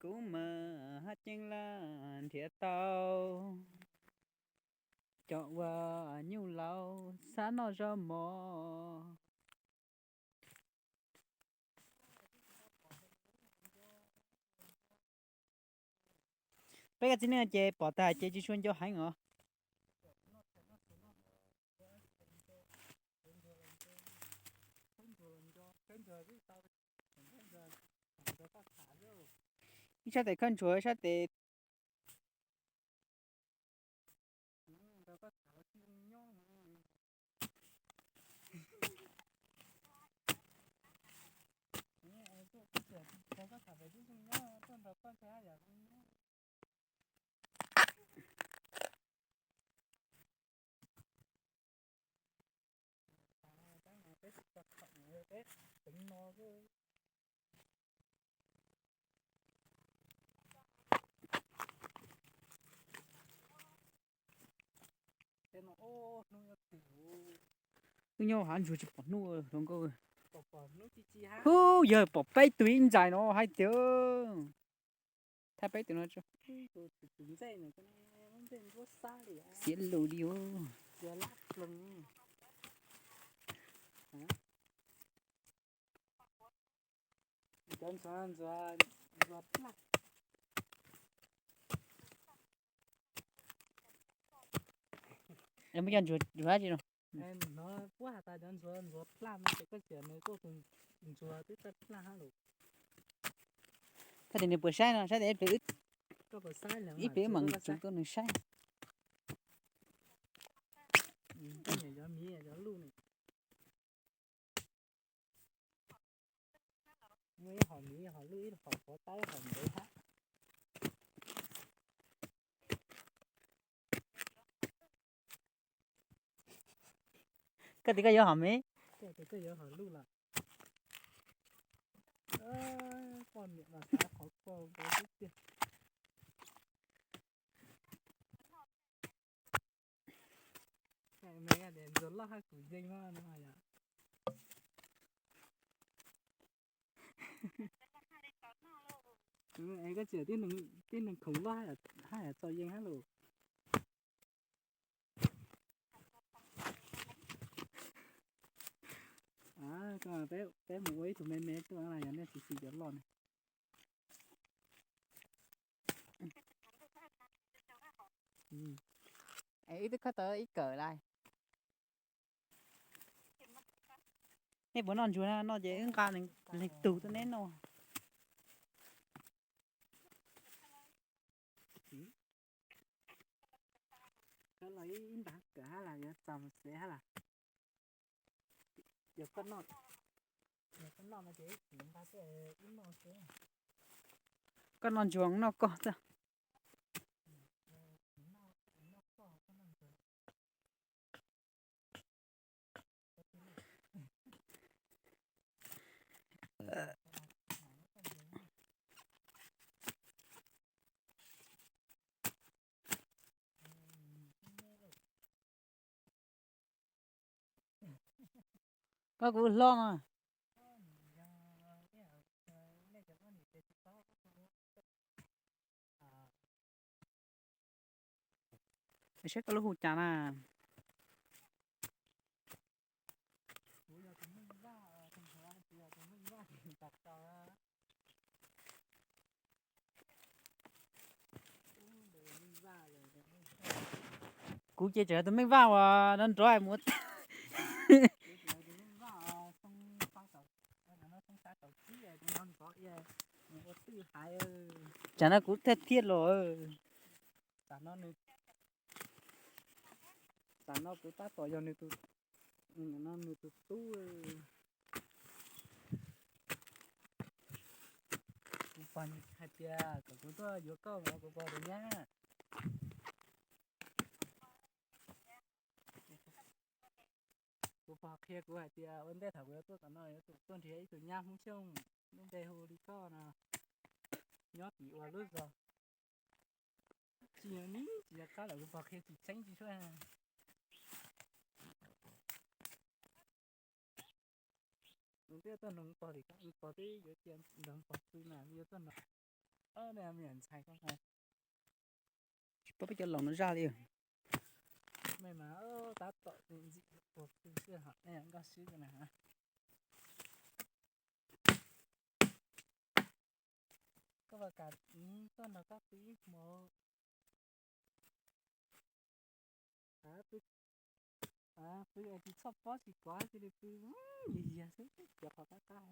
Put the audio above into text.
Kuv mas haj ceeb laj nrhiav tau cov uas nyuj laus xav noj zaub mov. Peb cov txiv neej ces pom tag ces tsis tshua nco heev os. Ib sab tes khawb ntsuag, ib sab tes Wb nyob hav ntsuag tsis pom hnub hluas nkauj. Hu, yawg pom peb tug ib ntsais no hais tias, thab peb tug no xiav lus li os. Muab cov ntsuag ntsuag dab tsi no? Puab has tas cov ntsuag ntsuag plaj no ces koj txiv nws tuaj tus ntsuag twb tawg plaj hab lus. Koj tias nws puas saib no, saib tias ib pliag, ib pliag wb mam tsuv tuaj nws saib. Muaj ib hom miv hom luj ib hom quav taub hom ntev hab. Koj tias koj yuav hom miv? Koj tias koj yuav hom luj lawm. Poj niam mas xav qhov koj ntawd xwb tiag. Ntsuag loj hab kuv yeej no no yom. Koj txiv, tib neeg khoom loj hab yam txom yeej hab lus. Peb mus ua ib tug me me tuaj, yog nej tsis xis cov loj na. Wb twb khawb tau ib kawm lawm. Nej puas noj ntsuag na? Noj ces wb nqa leej tug tuaj neb noj. Koj los ib nrag kawm hab las yuav txaus xev hab las? Yog koj noj, yog koj noj no ces wb tsis nqa, wb noj xwb. Koj noj ntsuag noj koj xwb. Koj kuv hlob no. Saib koj lub hu cas na? Kuv ces tseem yog tus Meej Vaj uas nrov nrov mus. Tsam no kuv thiaj thiaj los. Tsam no kuv tab tom yog nws tus, no nws tus tub. Kuv pog hais tias kom kuv tuaj yuav koj mas kuv pog tus nyab. Kuv pog qhia kuv hais tias ua ntej thaum kuv yuav tuaj tom no yuav tsum tuaj nrhiav ib tug nyab Hmoob Xyooj lub npe hu li koj no nyob tim ua lub zog. Tsis yog ib tsis yog qab lawm, kuv pog qhia tsis tseeb tsis suav. Kuv twb tuaj nrog pog tim, pog twb yuav cia nrog pog xwb mas yuav tuaj nrog. Ntxhais, tsis paub peb cov laus no zaj li. Mej mas tab tom ntxim ua pw xwb hos nej nkauj swb na. Koj puas kam tuaj nrog koj pw ib hmo? Pw, pw tsis txhob pob tsis kov cia li pw, yig yig xwb cov qhov qab qab.